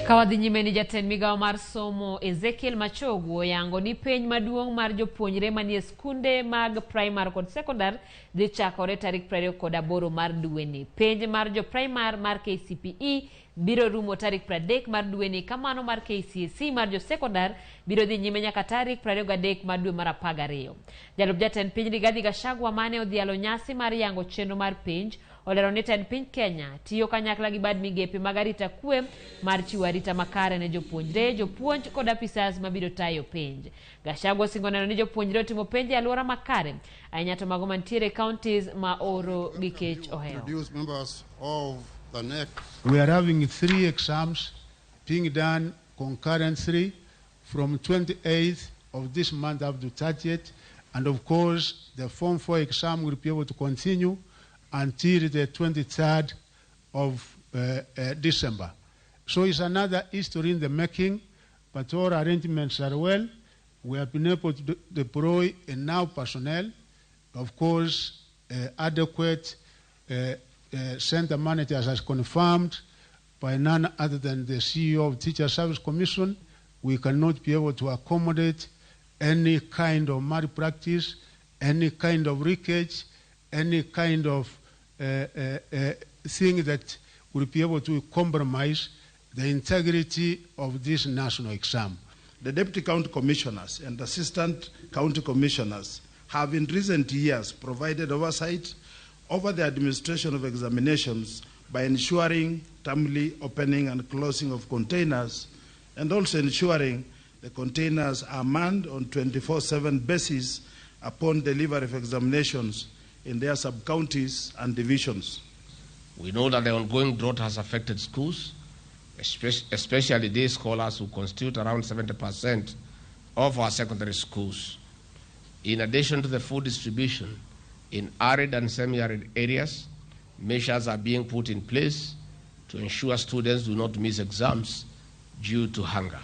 Ka wadhi nyime ni jatend migawo mar somo Ezekiel Machogu oyango ni penj maduong' mar jopuonjre manie skunde mag primar kod sekondar dhi chakore tarik 28 mar dweni. Penj mar jo primar mar KCPE biro rumo tarik 30 mar dweni ka mano mar KCSE mar jo sekondar biro dhi nyime nyaka tarik 23 mar dwe mar 12. Jalup jatend piny Rigathi Gachagua mane odhialo nyasi mar yango chenro mar penj olero ni tend piny Kenya tiyo kanyakla gi bad migepe mag arita kwe mar chiwo arita makare ne jopuonjre, jopuonj kod apisas mabiro tayo penj. Gachagua osingo neno ni jopuonjre otimo penj e alwora makare, ahinya to mago mantiere e counties ma oro gi kech ohewo. Introduce members of the NEC. We are having three exams being done concurrently from 28th of this month up to 30th. And of course, the Form 4 exam will be able to continue until the 23rd of December. So it's another history in the making, but all arrangements are well. We have been able to deploy enough personnel, of course, adequate center managers as confirmed by none other than the CEO of Teacher Service Commission. We cannot be able to accommodate any kind of malpractice, any kind of leakage, any kind of thing that will be able to compromise the integrity of this national exam. The Deputy County Commissioners and Assistant County Commissioners have in recent years provided oversight over the administration of examinations by ensuring timely opening and closing of containers and also ensuring the containers are manned on 24/7 basis upon delivery of examinations in their sub-counties and divisions. We know that the ongoing drought has affected schools, especially day scholars who constitute around 70% of our secondary schools. In addition to the food distribution in arid and semi-arid areas, measures are being put in place to ensure students do not miss exams due to hunger.